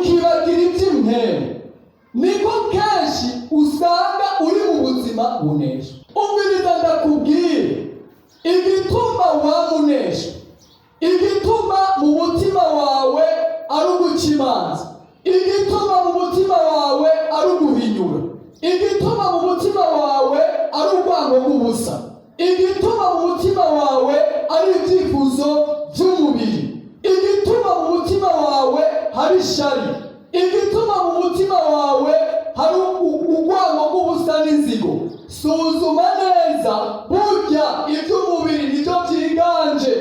Ukibagira iby'impemu, niko kenshi usanga uri mu buzima bunesha. Umviriza ndakubwire igituma wamunesha, igituma mu mutima wawe ari uguca imanza, igituma mu mutima wawe ari uguhinyura, igituma mu mutima wawe ari urwango rw'ubusa, igituma mu mutima wawe ari ibyifuzo by'umubiri, igituma mu mutima wawe hari ishari, igituma mu mutima wawe hari urwango rw'ubusa n'inzigo. Suzuma neza, burya iby'umubiri nibyo byiganje,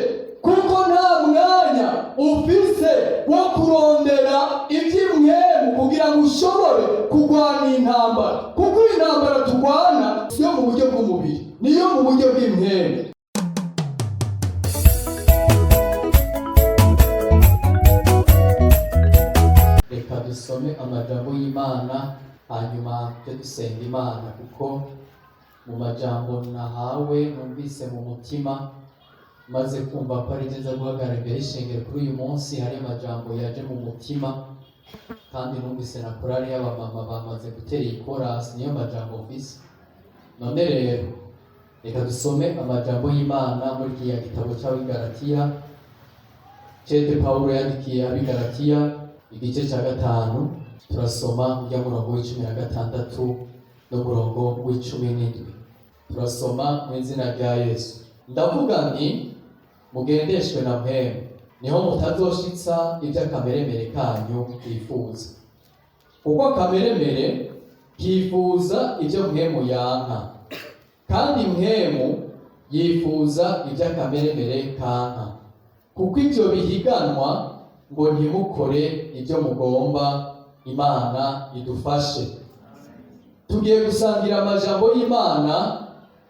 kuko nta mwanya ufise wo kurondera iby'impwemu kugira ngo ushobore kurwana intambara, kuko intambara turwana siyo mu buryo bw'umubiri, niyo mu buryo bw'impwemu. Reka dusome amajambo y'Imana, hanyuma tujye dusenga Imana, kuko mu majambo nahawe numvise mu mutima maze kumva ko ari byiza guhagarara imbere y'ishengero kuri uyu munsi, hari amajambo yaje mu mutima, kandi numvise na korali y'abamama bamaze gutera iyi korasi, niyo majambo mfise. None rero reka dusome amajambo y'Imana muri kiriya gitabo cy'Abigalatiya, cete Pawulo yandikiye Abigalatiya, igice cya 5, turasoma ujya murongo wa 16 n'umurongo wa 17. Turasoma mu izina rya Yesu. Ndavuga nti: mugendeshwe na Mpwemu, niho mutazoshitsa iby'akameremere kanyu kifuza, kuko akameremere kifuza ibyo Mpwemu yanka, kandi Mpwemu yifuza iby'akameremere kanka, kuko ibyo bihiganwa ngo ntimukore ibyo mugomba. Imana idufashe. Tugiye gusangira amajambo y'Imana.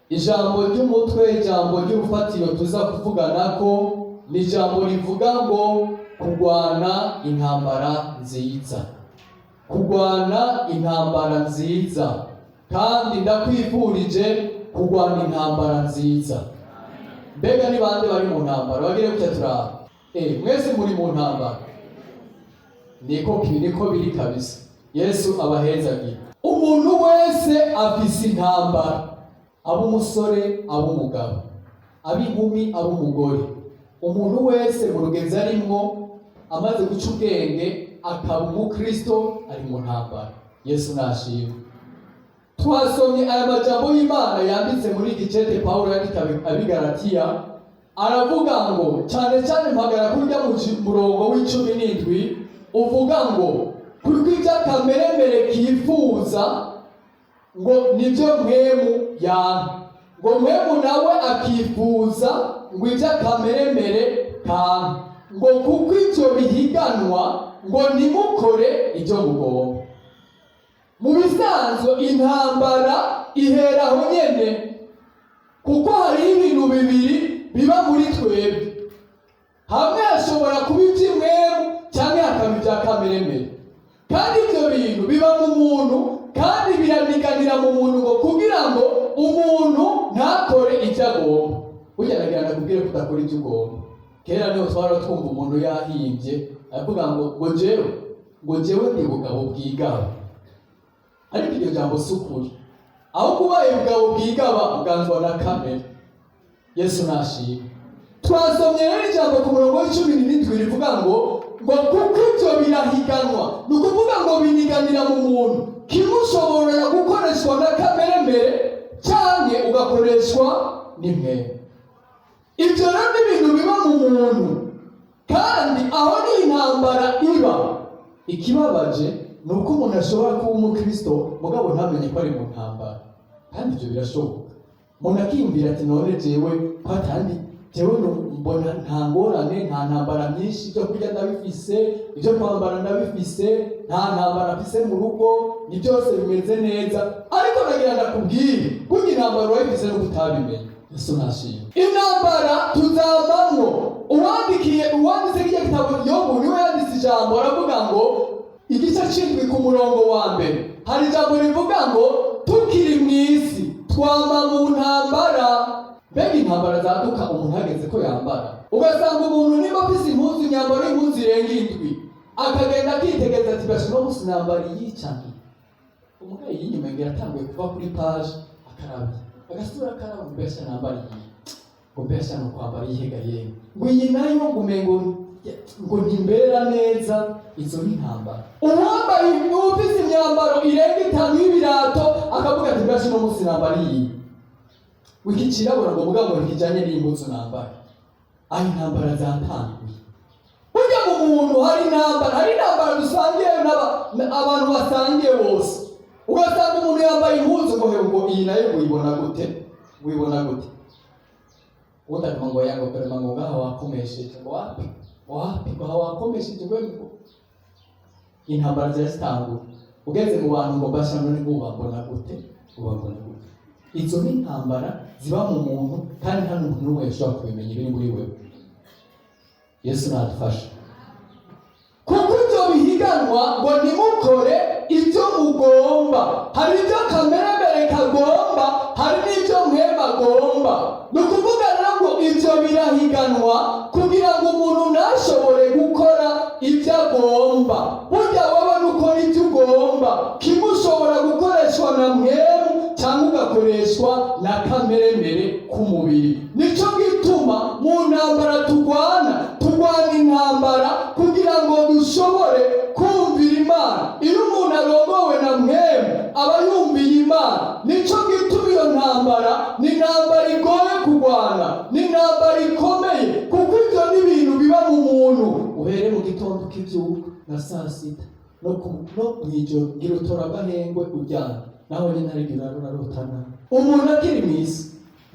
Ijambo ry'umutwe, ijambo ry'urufatiro tuza kuvugana ko ni ijambo rivuga ngo kurwana intambara nziza, kurwana intambara nziza. Kandi ndakwifurije kurwana intambara nziza. Mbega ni bande bari mu ntambara? Bagire gutya turaba. Mwese muri mu ntambara, niko niko biri kabisa. Yesu abahezagiye. Umuntu wese afise intambara, aba umusore, aba umugabo, aba inkumi, aba umugore, umuntu wese mu rugenzi arimwo amaze guca ubwenge akaba umukristo ari mu ntambara. Yesu nashimwe. Twasomye aya majambo y'Imana yanditse muri iki cete Pawulo yandika Abigalatiya, aravuga ngo, cyane cyane mpagara kuri ujya mu murongo wa 17 uvuga ngo kuko iby'akameremere kifuza ngo nibyo Mpwemu yanka, ngo Mpwemu nawe akifuza ngo iby'akameremere kanka, ngo kuko ibyo bihiganwa ngo ntimukore ibyo mugomba. Mu bisanzwe intambara ihera aho nyene, kuko hariho ibintu bibiri biba muri twebwe. Hamwe hashobora kuba iby'impwemu cyangwa hakaba ibya kameremere, kandi ibyo bintu biba mu muntu kandi biraniganira mu muntu ngo kugira ngo umuntu ntakore icyo agomba. Burya nagira ndakubwire ko udakora ibyo ugomba. Kera niho twara twumva umuntu yahimbye avuga ngo ngo jewe ndi bugabo bwigaba, ariko iryo jambo si ukuri. Aho kubaye ubugabo bwigaba uganzwa na kamere. Yesu nashimwe. Twasomye rero ijambo ku murongo wa 17 rivuga ngo kuko ibyo birahiganwa, ni ukuvuga ngo biniganira mu muntu. Kimwe ushobora gukoreshwa na kamere mbere canke ugakoreshwa n'impwemu. Ibyo rero ni ibintu biba mu muntu, kandi aho ni intambara iba. Ikibabaje ni uko umuntu ashobora kuba umukristo mugabo ntamenye ko ari mu ntambara, kandi ibyo birashoboka. Umuntu akiyumvira ati: none jewe ko atandi, jewe mbona nta ngorane, nta ntambara nyinshi, ibyo kurya ndabifise, ibyo kwambara ndabifise, nta ntambara mfise mu rugo, ni byose bimeze neza. Ariko nagira ndakubwire, burya intambara urayifise no kutabimenya. Yesu nashimwe. Intambara tuzamamwo. Uwanditse kirya gitabo Yobu niwe yanditse ijambo, aravuga ngo igice c'indwi ku murongo wa mbere hari ijambo rivuga ngo tukiri mu isi twama mu ntambara. Mbega intambara zaduka umuntu hageze ko yambara, ugasanga umuntu niba afise impuzu, imyambaro y'impuzu irenga 7. Akagenda akitegereza ati: "Basha, uno munsi nambara iyi canke umugabo y'inyuma." Ngira atanguye kuva kuri page, akaraba, agasura, akaraba ngo: "Mbese nambara iyi?" Ngo: "Mbese ni ukwambara iyihe yemwe?" Ngo: "Iyi nayo," ngo umengo ngo ntimbera neza. Izo ni intambara. Uwambaye, ufise imyambaro irenga itanu y'ibirato, akavuga ati: "Mbese uno munsi nambara iyi?" Wiki cirabura, ngo mugabo ntikijanye n'impuzu nambara. Aho intambara zatanguye. Burya mu muntu hari intambara, hari intambara dusangiye abantu basangiye bose. Ugasanga umuntu yambaye impuzu, ngo hewe, ngo iyi nayo ngo uyibona gute, uyibona gute? Ubundi akavuga ngo yango kurema, ngo ngaha wakomesheje, ngo wapi wapi, ngo aha wakomesheje, ngo intambara zirazitangura. Ugeze mu bantu, ngo: "Basha, none ngo ubambona gute, ubambona gute?" Izo ni intambara ziba mu muntu, kandi nta n'umuntu n'umwe yashobora kubimenya ibiri muri wewe. Yesu nadufasha, kuko ibyo bihiganwa ngo ntimukore ibyo mugomba. Hari ibyo kamere kagomba, hari n'ibyo mpwemu agomba. Ni ukuvuga rero ngo ibyo birahiganwa kugira ngo umuntu ntashobore gukora ibyo agomba. Burya wowe nukora ibyo ugomba, kimwe ushobora gukoreshwa na mpwemu cyangwa ugakoreshwa na kameremere k'umubiri. Nicyo gituma mu ntambara turwana, turwana intambara kugira ngo dushobore kumvira Imana. Iyo umuntu arongowe na mpwemu, aba yumviye Imana. Nicyo gituma iyo ntambara ni intambara igoye kurwana, ni intambara ikomeye, kuko ibyo ni ibintu biba mu muntu. Uhere mu gitondo ukibyuka, na saa sita, no mw'ijoro, ngira utora agahengwe uryamye, naho nyine hari igihe urara urarota nabi. Umuntu akiri mu isi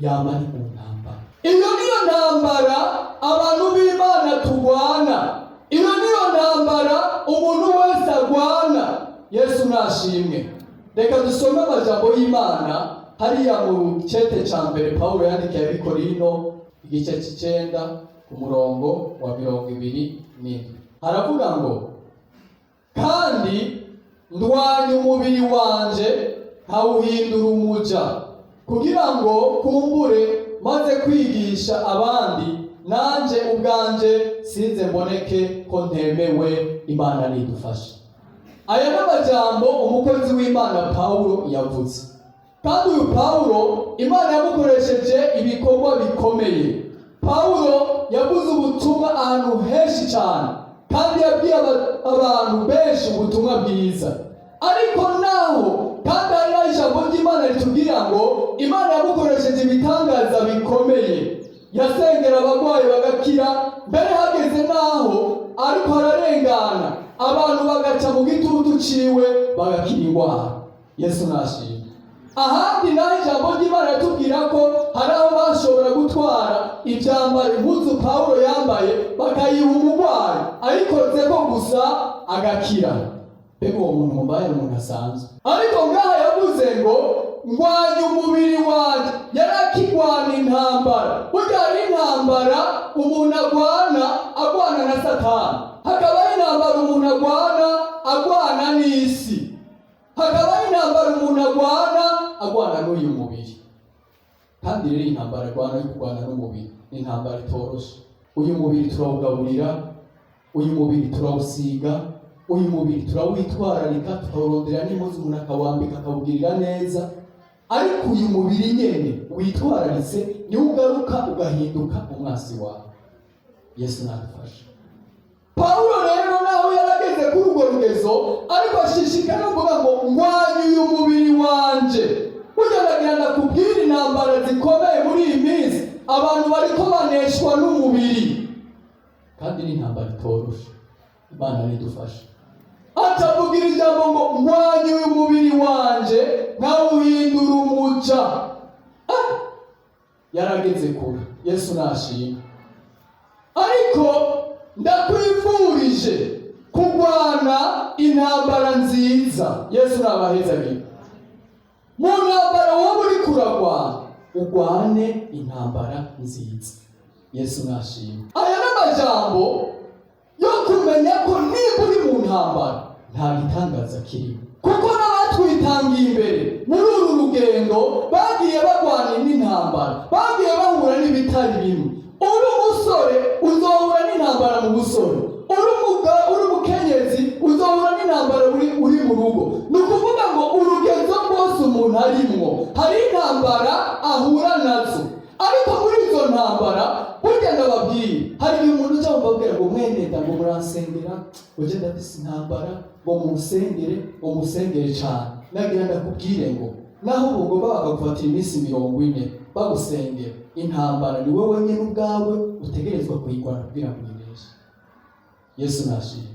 yama ari mu ntambara. Iyo niyo ntambara abantu b'Imana turwana, iyo niyo ntambara umuntu wese arwana. Yesu nashimwe. Reka dusome amajambo y'Imana hariya mu cete ca mbere Pawulo yandikiye Abikorino, igice c'icenda, ku murongo wa 27. Haravuga ngo: "Kandi ndwanya umubiri wanje nkawuhindura umuja, kugira ngo kumbure maze kwigisha abandi, nanje ubwanje sinze mboneke ko ntemewe." Imana nidufashe. Aya ni amajambo umukozi w'Imana Pawulo yavuze. Kandi uyu Pawulo, Imana yamukoresheje ibikorwa bikomeye. Pawulo yavuze ubutumwa ahantu henshi cyane, kandi yabwiye abantu benshi ubutumwa bwiza. Ariko naho kandi hari naho ijambo ry'Imana ritubwira ngo Imana yamukoresheje ibitangaza bikomeye. Yasengera abarwayi bagakira, mbere hageze naho ariko ararengana, abantu bagaca mu gitutu ciwe bagakira indwara. Yesu nashimwe. Ahandi naho ijambo ry'Imana ritubwira ko hari aho bashobora gutwara ibyambaro, impuzu Pawulo yambaye, bakayiha umurwayi, ayikoze ko gusa agakira. Mbega uwo muntu mubaye umuntu asanzwe! Ariko ngaha yavuze ngo: "Ndwanya umubiri wanjye." Yari akigwana intambara. Burya hari intambara umuntu agwana, agwana na Satani, hakaba intambara umuntu agwana, agwana n'isi, hakaba intambara umuntu agwana, agwana n'uyu mubiri. Kandi rero intambara agwana yo kurwana n'umubiri ni intambara itoroshe. Uyu mubiri turawugaburira, uyu mubiri turawusiga, uyu mubiri turawitwararika, tukawurondera n'impuzu, umuntu akawambika, akawugirira neza. Ariko uyu mubiri nyene witwararitse niwo ugaruka ugahinduka umwasi wawe. Yesu nadufashe. Pawulo rero, naho yarageze kuri urwo rugezo, ariko ashishikara avuga ngo: "Ndwanya uyu mubiri wanje." Burya ndagira ndakubwira, intambara zikomeye muri iyi minsi, abantu bariko baneshwa n'umubiri, kandi ni intambara itoroshe. Imana nidufashe. Atavugira ijambo ngo: "Ndwanya uyu mubiri wanje nkawuhindura umuja." Ah! Yarageze kure. Yesu nashimwe. Ariko ndakwifurije kurwana intambara nziza. Yesu nabahezagire. Mu ntambara wowe uri kuragwana, urwane intambara nziza. Yesu nashimwe. Aya ni amajambo yo kumenya ko niba uri mu ntambara nta gitangaza kirimo, kuko n'abatwitangiye imbere muri uru rugendo bagiye barwana n'intambara, bagiye bahura n'ibitari bimwe. Uri umusore, uzohura n'intambara mu busore. Uri umukenyezi. Uzohura n'intambara uri mu rugo. Ni ukuvuga ngo urugenzo rwose umuntu arimwo hari intambara ahura nazo. Ariko muri izo ntambara, burya ndababwiye, hari igihe umuntu ujya mubabwira ngo: "Mwene da, ngo muransengera, ngo jye ndafise intambara, ngo mumusengere, ngo musengere cane." Nagira ndakubwire ngo naho bugomba bakagufatira iminsi 40 bagusengera, intambara ni wowe nyine ubwawe utegerezwa kuyirwana kugira ngo uyineshe. Yesu nashimwe.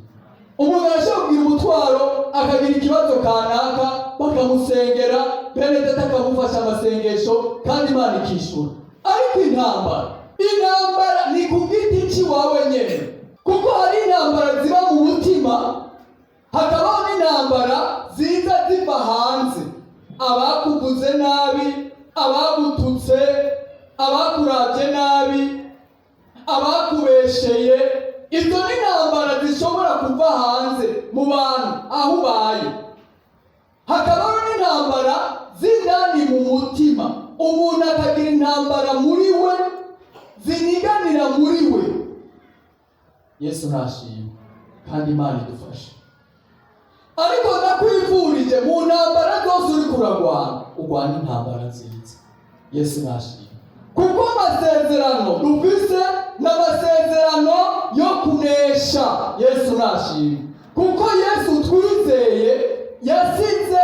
Umuntu arashobora kugira umutwaro, akagira ikibazo kanaka, bakamusengera, bene data akamufasha amasengesho, kandi Imana ikishura. Ariko intambara ni ku giti cy'iwawe nyene, kuko hari intambara ziba mu mutima, hakabaho n'intambara ziza ziva hanze: abakuvuze nabi, abagututse, abakurabye nabi, abakubesheye. Izo ni intambara zishobora kuva hanze mu bantu aho ubaye. Hakabaho n'intambara z'indani mu mutima, umuntu akagira intambara muri we, ziniganira muri we. Yesu ntashimwe, kandi Imana idufashe. Ariko ndakwifurije, mu ntambara zose uri kuragwana, urwana intambara nziza. Yesu nashimwe, kuko amasezerano dufise ni amasezerano yo kunesha. Yesu nashimwe, kuko Yesu twizeye yasize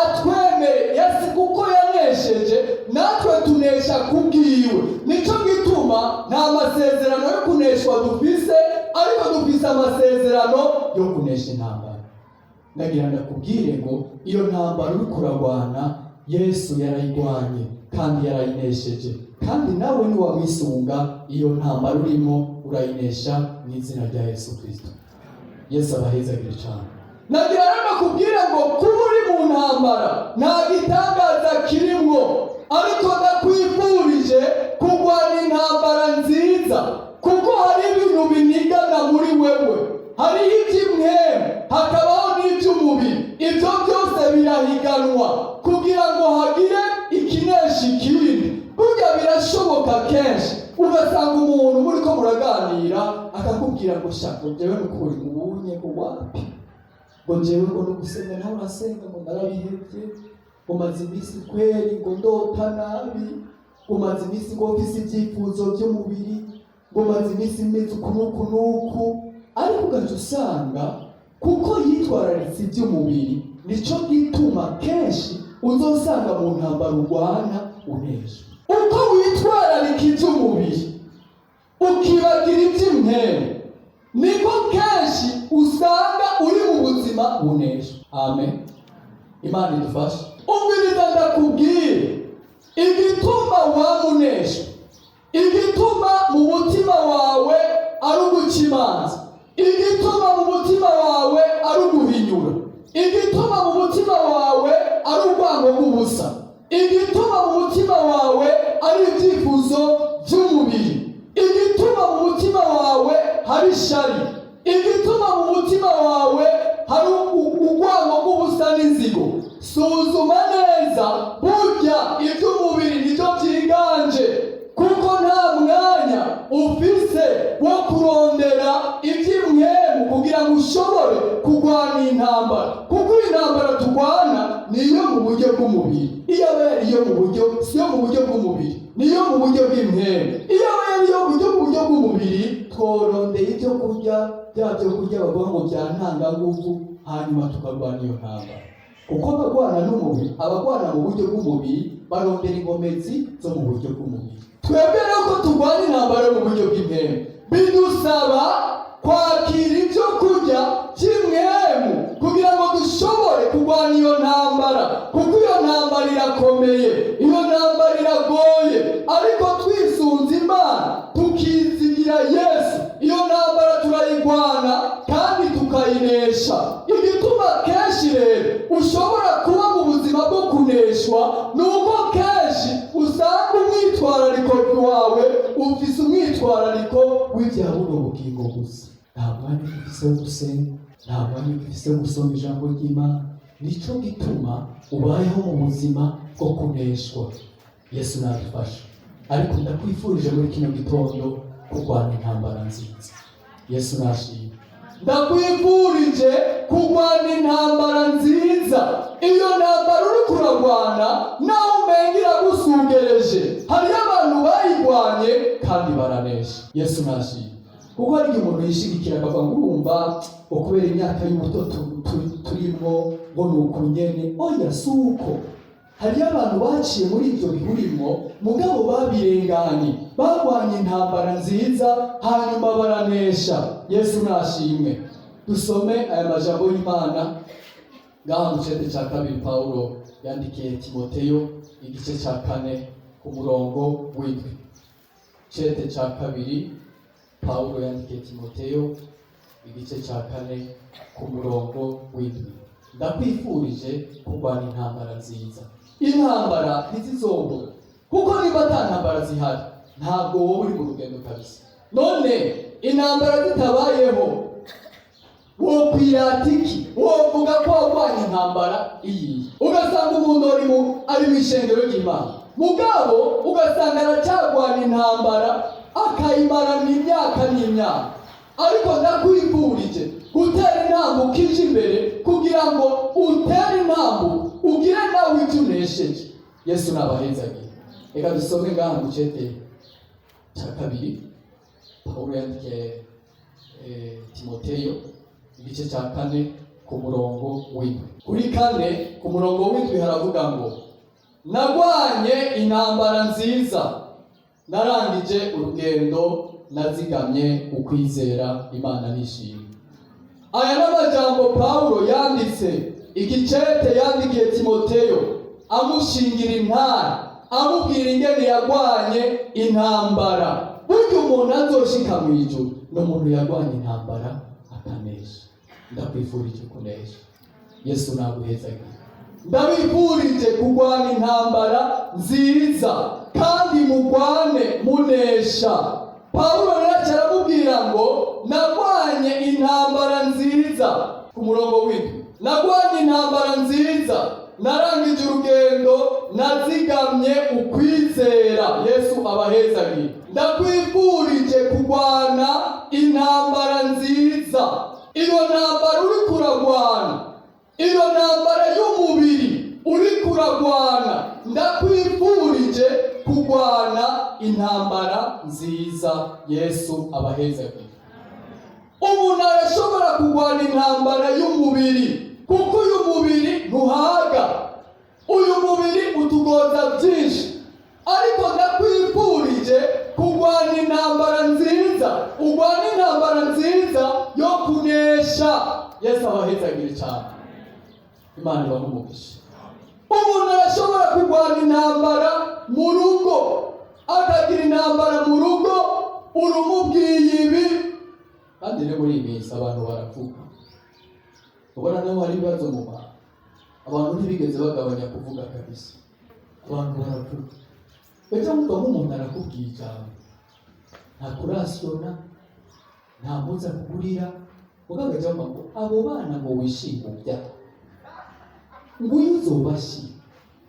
atwemere yasi, kuko yanesheje, natwe tunesha kubwiwe. Nico gituma nta masezerano yo kuneshwa dufise, ariko dufise amasezerano yo kunesha intambara. Ndagira ndakubwire ngo iyo ntambara uri kuragwana, Yesu yarayigwanye kandi yarayinesheje, kandi nawe niwamwisunga, iyo ntambara urimo urayinesha mu izina rya Yesu Kristo. Yesu abahezagire cyane. Nagira rero nakubwire ngo kuba uri mu ntambara nta gitangaza kirimwo, ariko ndakwifurije kurwana intambara nziza, kuko hari ibintu binigana muri wewe. Hariho iby'imwemu, hakabaho n'iby'umubiri. Ibyo byose birahiganwa kugira ngo hagire ikinesha ikindi. Burya birashoboka kenshi ugasanga umuntu muri ko muraganira akakubwira ngo: "Shaka jewe nukuri ubunye ngo wapi, ngo jewe ngo no gusenga nawe urasenga ngo narabihevye, ngo maze iminsi kweri ngo ndota nabi, ngo maze iminsi ngo mfise ibyifuzo by'umubiri, ngo maze iminsi meze uku n'uku n'uku." Ariko ugaca usanga kuko yitwararitse iby'umubiri, nico gituma kenshi uzosanga mu ntambara urwana unesha. Uko witwararika iby'umubiri ukibagira iby'impemu, niko kenshi usanga uri mu buzima bunesha. Amen. Imana idufashe. Umviriza ndakubwire igituma wamunesha, igituma mu mutima wawe ari uguca imanza, igituma mu mutima wawe ari uguhinyura, igituma mu mutima wawe ari urwango rw'ubusa, igituma mu mutima wawe ari ibyifuzo by'umubiri, igituma mu mutima wawe hari ishari, igituma mu mutima wawe hari urwango rw'ubusa n'inzigo. Suzuma neza. Burya iby'umubiri nibyo byiganje, kuko nta mwanya ufise wo kurondera iby'imwemu kugira ngo ushobore kurwana intambara, kuko intambara turwana niyo mu buryo bw'umubiri. Iyo aba yari iyo mu buryo, si iyo mu buryo bw'umubiri, niyo mu buryo bw'impemu. Iyo aba yari iyo mu buryo bw'umubiri, tworondeye ibyo kurya, bya byo kurya bavuga ngo bya ntanganguvu, hanyuma tukarwana iyo ntambara, kuko abagwana n'umubiri, abagwana mu buryo bw'umubiri, barondera inkomezi zo mu buryo bw'umubiri. Twebwe rero ko turwana intambara yo mu buryo bw'impemu, bidusaba kwakira ibyo kurya by'impemu kugira ngo dushobore kurwana iyo ntambara, kuko iyo ntambara irakomeye, iyo ntambara iragoye. Ariko twisunze Imana, tukizigira Yesu, iyo ntambara turayigwana kandi tukayinesha. Igituma kenshi rero ushobora kuba mu buzima bwo kuneshwa ni uko kenshi usanga umwitwarariko wawe, ufise umwitwarariko w'ibya buno bugingo gusa. Nta mwanya ufise wo gusenga, nta mwanya ufise wo gusoma ijambo ry'Imana. Nico gituma ubayeho mu buzima bwo kuneshwa. Yesu nadufasha. Ariko ndakwifurije muri kino gitondo kurwana intambara nziza. Yesu nashimwe. Ndakwifurije kurwana intambara nziza. Iyo ntambara uri kuragwana, nawe umenga iragusugereje, hariyo abantu bayigwanye kandi baranesha. Yesu nashimwe. Kuko hari igihe umuntu yishigikira akavuga ngo urumva ngo kubera imyaka y'ubuto turimo, ngo ni uku nyene. Oya, si uko. Hariyo abantu baciye muri ibyo bihurimo, mugabo babirenganye, barwanye intambara nziza, hanyuma baranesha. Yesu nashimwe. Dusome aya majambo y'Imana ngaha mu cete cya kabiri Pawulo yandikiye Timoteyo, igice cya 4 ku murongo w'7. Cete cya kabiri Pawulo yandikiye Timoteyo, igice cya 4 ku murongo w'7. Ndakwifurije kurwana intambara nziza. Intambara ntizizobura, kuko niba ata ntambara zihari, ntabwo wowe uri mu rugendo kabisa. None intambara zitabayeho, wokwirata iki? Wovuga ko warwanya intambara iyi? Ugasanga umuntu ari mu ishengero ry'Imana, mugabo ugasanga aracyarwana intambara, akayimarana imyaka n'imyaka. Ariko ndakwifurije gutera intambwe ukije imbere, kugira ngo utere intambwe ugire nawe ibyo unesheje. Yesu nabahezagiye. Reka dusome ngaha mu cete cya kabiri Pawulo yandikiye Timoteyo, igice cya 4 ku murongo w'7. Kuri 4 ku murongo w'7 haravuga ngo: "Nagwanye intambara nziza, narangije urugendo, nazigamye ukwizera." Imana nishimwe. Aya ni amajambo Pawulo yanditse, igicete yandikiye Timoteyo, amushingira intara, amubwira ingene yagwanye intambara. Burya umuntu azoshika mu ijuru ni umuntu yagwanye intambara akanesha. Ndakwifurije kunesha. Yesu naguhezagiye. Ndabifurije kurwana intambara nziza, kandi mugwane munesha. Pawulo rero aramubwira ngo: "Nagwanye intambara nziza." Ku murongo w'7: "Nagwanye intambara nziza, narangije urugendo, nazigamye ukwizera." Yesu abahezagiye. Ndakwifurije kurwana intambara nziza. Iyo ntambara uri kuragwana, iyo ntambara y'umubiri uri kuragwana, ndakwifurije kurwana intambara nziza. Yesu abahezagiye. Umuntu arashobora kurwana intambara y'umubiri, kuko uyu mubiri ntuhaga, uyu mubiri utugoza byinshi. Ariko ndakwifurije kurwana intambara nziza, urwana intambara nziza yo kunesha. Yesu abahezagire cyane. Imana ibahe umugisha. Umuntu arashobora kurwana intambara mu rugo, akagira intambara mu rugo, urumubwiye ibi. Kandi rero muri iyi minsi abantu baravuga, ubona naho hari ibibazo mu bantu. Abantu ntibigeze bagabanya kuvuga kabisa, abantu baravuga. Ejo wumva nk'umuntu arakubwiye ijambo, nta kurasiyona, nta mpuzu akugurira, mugabo avuga ngo abo bana ngo wishime byaha, ngo uyu uzobashyira.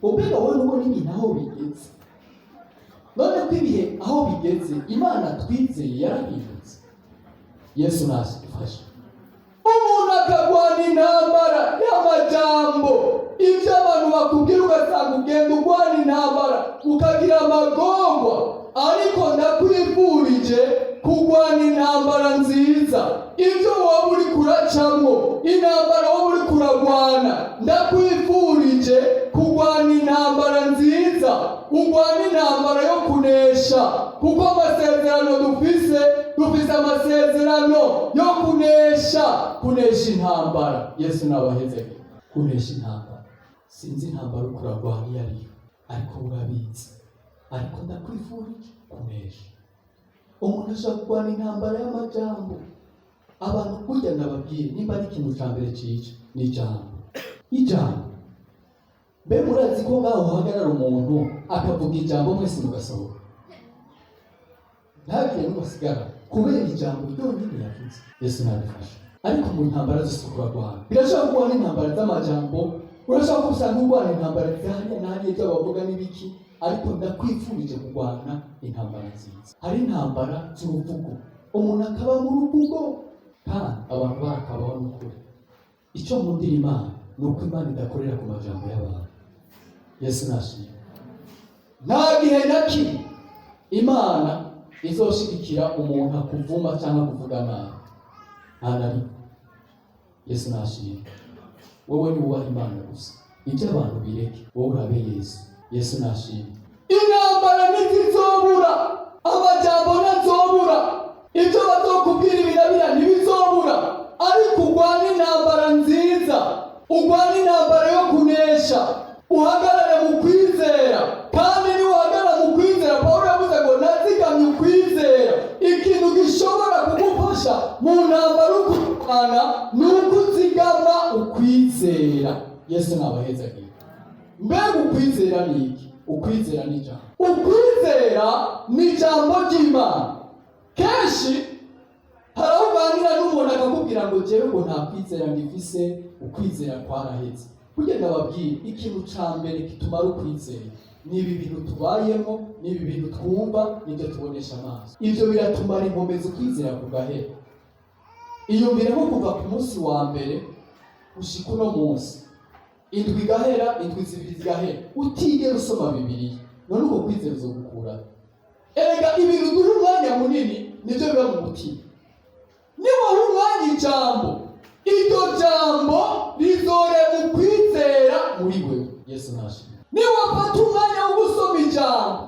Mbega wowe ntubona ibintu aho bigeze? None ko ibihe aho bigeze, Imana twizeye yarahindutse? Yesu nafashe. Umuntu akagwana intambara y'amajambo, ibyo abantu bakubwira, ugasanga ugenda urwana intambara, ukagira amagorwa. Ariko ndakwifurije kurwana intambara nziza. Ibyo wowe uri kuracamwo, intambara wowe uri kuragwana, ndakwifurije kurwana intambara nziza, urwana intambara yo kunesha, kuko amasezerano dufise, dufise amasezerano yo kunesha, kunesha intambara. Yesu nabaheze. Kunesha intambara, sinzi intambara uri kuragwana iyo ariyo, ariko urabizi. Ariko ndakwifurije kunesha. Umuntu ashobora kurwana intambara y'amajambo. Abantu burya, ndababwire, nimba ari ikintu cya mbere cica ni ijambo. Ijambo, mbe murazi ko ngaho uhagarara umuntu akavuga ijambo, mwese mugasohoka, ntagire n'umusigara, kubera ijambo ryonyine yavuze? Yesu nabifasha. Ariko mu ntambara zose kurarwana, birashobora kurwana intambara z'amajambo, urashobora gusanga urwana intambara zihariya n'ahariya, ibyo bavuga n'ibiki. Ariko ndakwifurije kurwana intambara nziza. Hari intambara z'uruvugo, umuntu akaba mu ruvugo kandi abantu. Ukuri, icyo nkundira Imana ni uko Imana idakorera ku majambo y'abantu. Yesu nashimwe. Nta gihe na kimwe Imana izoshigikira umuntu akuvuma cyangwa kuvuga nabi, nta na rimwe. Yesu nashimwe. Wowe niwubaha Imana gusa, ibyo abantu bireke, wowe urabe Yesu. Yesu nashimwe. Intambara ntizizobura, amajambo ntazobura, ibyo bazokubwira ibirabira ntibizobura, ariko urwane intambara nziza, urwane intambara yo kunesha, uhagarare mu kwizera. Kandi niwuhagarara mu kwizera, Pawulo yavuze ngo nazigamye ukwizera. Ikintu gishobora kugufasha mu ntambara ukurwana ni uko uzigama ukwizera. Yesu ntabahezagira. Mbega ukwizera ni iki? Ukwizera ni ijambo, ukwizera ni ijambo ry'Imana. Kenshi hari aho uganira n'umuntu akakubwira ngo jewe ngo nta kwizera ngifise, ukwizera kwaraheze. Burya ndababwira, ikintu ca mbere kitumara ukwizera ni ibi bintu tubayemo, ni ibi bintu twumva, nibyo tubonesha amaso. Ibyo biratumara inkomezi, ukwizera kugahera. Iyumvire nko kuva ku munsi wa mbere gushika uno munsi, indwi igahera, indwi 2 zigahera, utigera usoma Bibiliya. None uko kwizera uzogukura? Erega ibintu duha umwanya munini nibyo biba mu mutima. Niwaha umwanya ijambo, iryo jambo rizorema ukwizera muri wewe. Yesu nashimwe. Niwafata umwanya wo gusoma ijambo,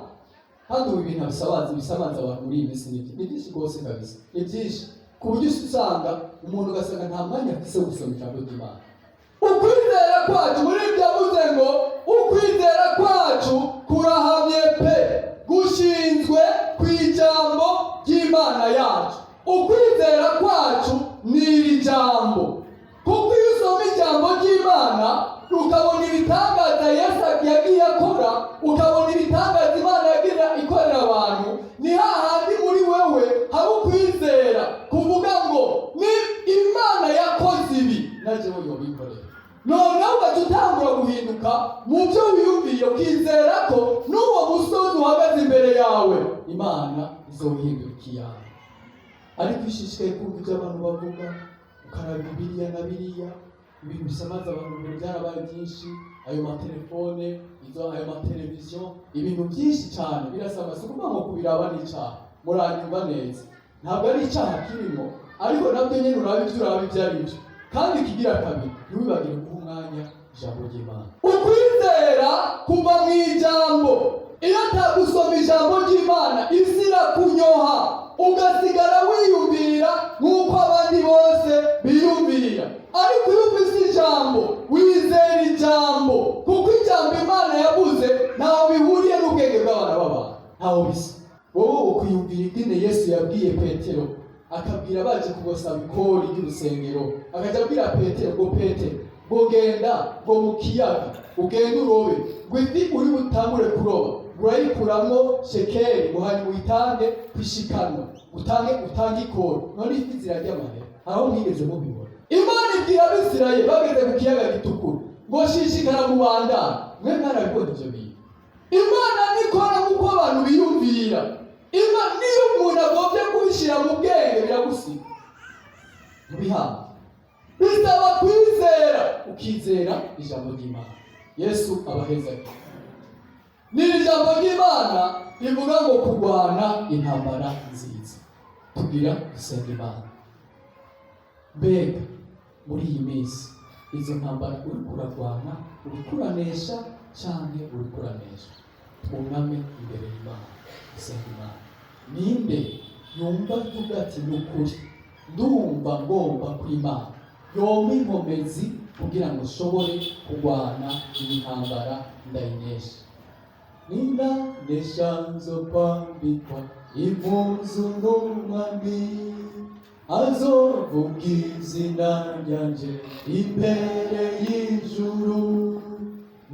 kandi ubu ibintu bisabanza abantu muri iyi minsi ni byinshi rwose kabisa, ni byinshi ku buryo usanga umuntu ugasanga nta mwanya afise wo gusoma ijambo ry'Imana. Ukwizera kwacu, muri ibyo yavuze ngo ukwizera kwacu kurahamye pe, gushinzwe ku ijambo ry'Imana yacu. Ukwizera kwacu ni iri jambo, kuko iyo usoma ijambo ry'Imana ukabona ibitangaza Yesu yagiye akora, ukabona ibitangaza Imana yagiye ikorera abantu, ni hahandi muri wewe haba ukwizera kuvuga ngo ni Imana yakoze ibi, na jewe yobikorera. Noneho ugaca utangura guhinduka mu byo wiyumviye, ukizera ko n'uwo musozi uhagaze imbere yawe Imana izowuhindura ikiyaga. Ariko iyo ushishikaye kumva ibyo abantu bavuga, ukaraba biriya na biriya, ibintu bisamaza abantu, ibintu byarabaye byinshi, ayo matelefone, izo ayo mateleviziyo, ibintu byinshi cyane birasaba. Si ukuvuga ngo kubiraba ni icyaha, muranyumva neza, ntabwo ari icyaha kirimo, ariko nabyo nyine uraba ibyo uraba ibyo ari byo. Kandi ikigira kabiri, ntiwibagire guha umwanya ijambo ry'Imana. Ukwizera kuva mu ijambo. Iyo atagusoma ijambo ry'Imana, isi irakunyoha, ugasigara wiyumvira nk'uko abandi bose biyumvira. Ariko iyo ufise ijambo, wizera ijambo, kuko ijambo Imana yavuze ntaho bihuriye n'ubwenge bw'abana b'abantu, ntaho bisa. Wowe ukwiyumvira ingene Yesu yabwiye Petero, akabwira baje kubasaba ikori ry'urusengero, akajya abwira Petero ngo: "Petero, ngo genda ngo mu kiyaga, ugende urobe, ngo ifi uri butangure kuroba urayikuramwo shekeli, ngo hanyuma uyitange kwishikanwa, utange ikori." None ifi zirarya amahera? Aho mwigeze mubibona? Imana ibwira Abisirayeli bageze ku Kiyaga Gitukura ngo shishikara mubandane. Mwe mwarabibonye ivyo bintu? Imana nikora nk'uko abantu biyumvira. Imana niyo umuntu agombye kubishyira mu bwenge biragusiga mubihabwa. Bisaba kwizera, ukizera ijambo ry'Imana. Yesu abaheza. Ni ijambo ry'Imana rivuga ngo kurwana intambara nziza. Tugira dusenga Imana. Mbega muri iyi minsi izo ntambara uri kurarwana, uri kuranesha canke uri kuranesha? Twuname imbere y'Imana, dusenga Imana. Ninde yumva avuga ati: "Ni ukuri ndumva ngomba kw'Imana yompa inkomezi kugira ngo nshobore kurwana iyi ntambara ndayinesha"? Nindanesha nzokwambikwa impuzu n'Umwami, azovuga izina ryanje imbere y'ijuru.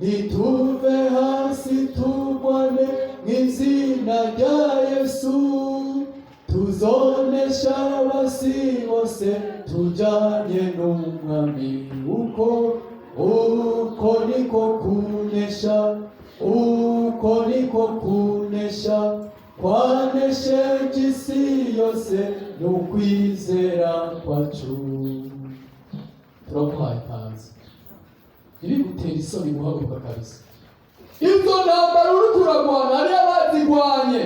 Nituve hasi turwane mw'izina rya Yesu, tuzonesha abasi bose tujanye n'Umwami. Uko niko kunesha, uko niko kunesha kwanesheje isi yose, n'ukwizera kwacu. isoni guhaguruka kabisa. Izo ntambara uriko uragwana, hariyo abazigwanye.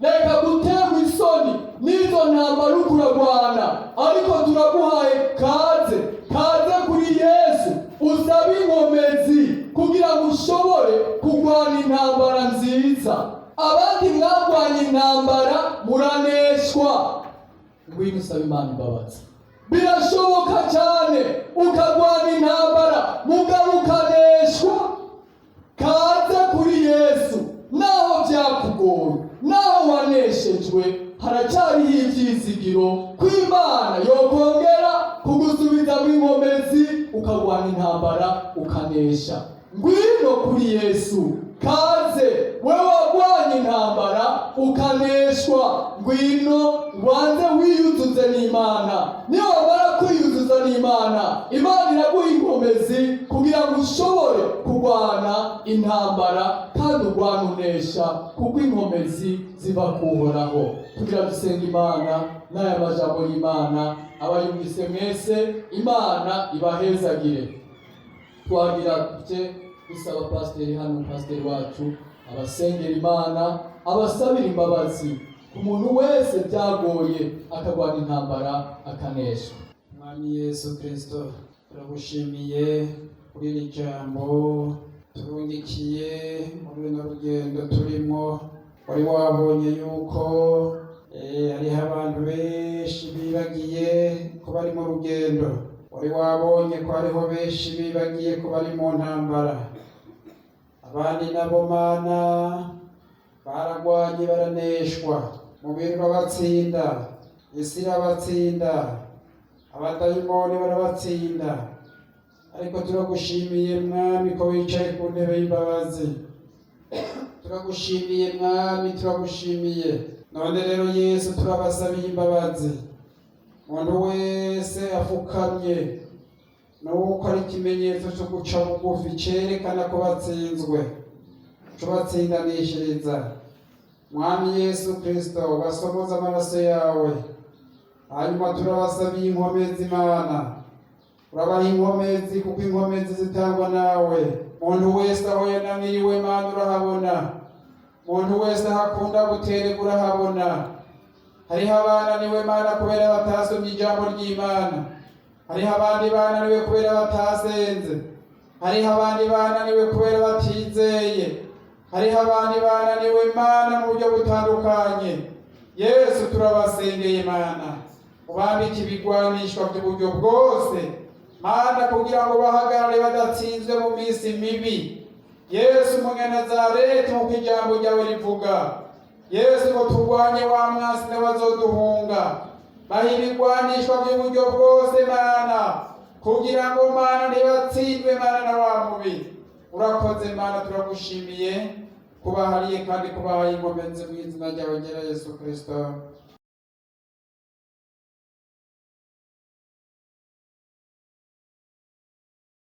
Reka guterwa isoni n'izo ntambara uriko uragwana, ariko turaguhaye kaze, kaze kuri Yesu, usabe inkomezi kugira ngo ushobore kurwana intambara nziza. Abandi mwagwanye intambara muraneshwa, ngwino usabe Imana imbabazi. Birashoboka cyane ukagwana intambara mugabo ukaneshwa. Kaze kuri Yesu, naho byakugoye, naho waneshejwe, haracyariho ibyizigiro ko Imana yokongera kugusubizamo inkomezi, ukagwana intambara ukanesha. Ngwino kuri Yesu, kaze wewe wagwanye intambara ukaneshwa, ngwino wanze wiyuzuze n'Imana. Niyo wamara kwiyuzuza n'Imana, Imana iraguha inkomezi kugira ngo ushobore kurwana intambara kandi urwana unesha, kuko inkomezi ziva kuhoraho. Tugira dusenga Imana n'aya majambo y'Imana. Abayumvise mwese, Imana ibahezagire. Twagira tute dusaba pasiteri hano, pasiteri wacu abasengera Imana, abasabira imbabazi ku muntu wese byagoye akagwana intambara akanesha. Mwami Yesu Kristo, turagushimiye kuri iri jambo turungikiye muri runo rugendo turimo. Wari wabonye yuko hariho abantu benshi bibagiye ko bari mu rugendo. Wari wabonye ko hariho benshi bibagiye ko bari mu ntambara. Abandi nabo, Mana, baragwanye baraneshwa, mubiri urabatsinda, isi irabatsinda, abadayimoni barabatsinda. Ariko turagushimiye, Mwami, ko wicaye ku ntebe y'imbabazi. Turagushimiye, Mwami, turagushimiye. None rero, Yesu, turabasabiye imbabazi umuntu wese afukamye, nuko ari ikimenyetso cyo guca bugufi cyerekana ko batsinzwe, cubatsindanishiriza. Mwami Yesu Kristo, basomoze amaraso yawe. Hanyuma turabasabiye inkomezi. Imana, urabaha inkomezi, kuko inkomezi zitangwa nawe. Muntu wese aho yananiriwe, Mana, urahabona. Muntu wese aho akunda guterega, urahabona. Hariho abananiwe, Mana, kubera batasomye ijambo ry'Imana. Hariho abandi bananiwe kubera batasenze. Hariho abandi bananiwe kubera batizeye. Hariho abandi bananiwe, Mana, mu buryo butandukanye. Yesu, turabasengeye, Mana, ubambike ibigwanishwa by'uburyo bwose, Mana, kugira ngo bahagarare badatsinzwe mu minsi mibi. Yesu Umunyanazareti, nk'uko ijambo ryawe rivuga, Yesu, ngo turwanye wa mwasi n'abazoduhunga, baha ibigwanishwa by'uburyo bwose, Mana, kugira ngo, Mana, ntibatsindwe, Mana, na wa mubi. Urakoze, Mana, turagushimiye kubahariye kandi kubahaye inkomezi mu izina ryawe ryera Yesu Kristo.